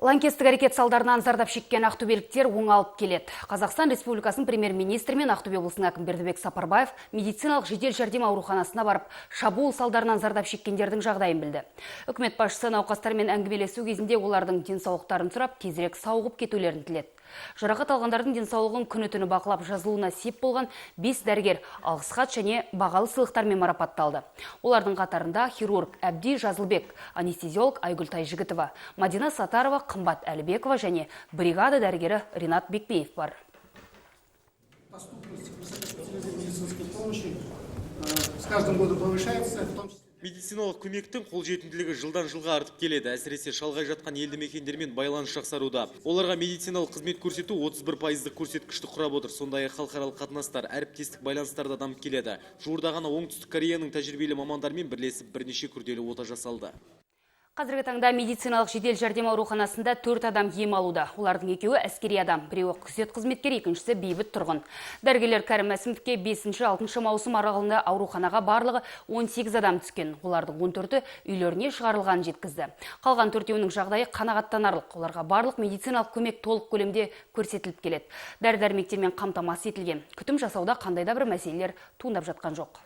Лаңкестік әрекет салдарынан зардап шеккен ақтөбеліктер оңалып келеді. Қазақстан Республикасының премьер-министрі мен Ақтөбе облысының әкімі Бердібек Сапарбаев медициналық жедел жәрдем ауруханасына барып, шабуыл салдарынан зардап шеккендердің жағдайын білді. Үкімет басшысы науқастармен әңгімелесу кезінде олардың денсаулықтарын сұрап, тезірек сауығып кетулерін тіледі. Жарақат алғандардың денсаулығын күні-түні бақылап, жазылуына сеп болған 5 дәрігер алғыс хат және бағалы сыйлықтармен марапатталды. Олардың қатарында хирург Әбди Жазылбек, анестезиолог Айгүл Тайжігітова, Мадина Сатарова, Қымбат Әлібекова және бригада дәрігері Ринат Бекбеев бар. Доступность высокоспециализированной медицинской помощи с каждым годом повышается, в том числе. Медициналық көмектің қолжетімділігі жылдан жылға артып келеді. Әсіресе шалғай жатқан елді мекендермен байланыс жақсаруда. Оларға медициналық қызмет көрсету 31 пайыздық көрсеткішті құрап отыр. Сондай-ақ халықаралық қатынастар, әріптестік байланыстар да дамып келеді. Жуырда ғана Оңтүстік Кореяның тәжірибелі мамандарымен бірлесіп, бірнеше күрделі ота жасалды. Қазіргі таңда медициналық жедел жәрдем ауруханасында төрт адам ем алуда. Олардың екеуі әскери адам, біреуі күзет қызметкері, екіншісі бейбіт тұрғын. Дәрігерлер Кәрім Мәсімовке 5-6 маусым аралығында ауруханаға барлығы 18 адам түскен. Олардың 14-і үйлеріне шығарылғанын жеткізді. Қалған төртеуінің жағдайы қанағаттанарлық. Оларға барлық медициналық көмек толық көлемде көрсетіліп келеді. Дәрі-дәрмектермен қамтамасыз етілген. Күтім жасауда қандай да бір мәселелер туындап жатқан жоқ.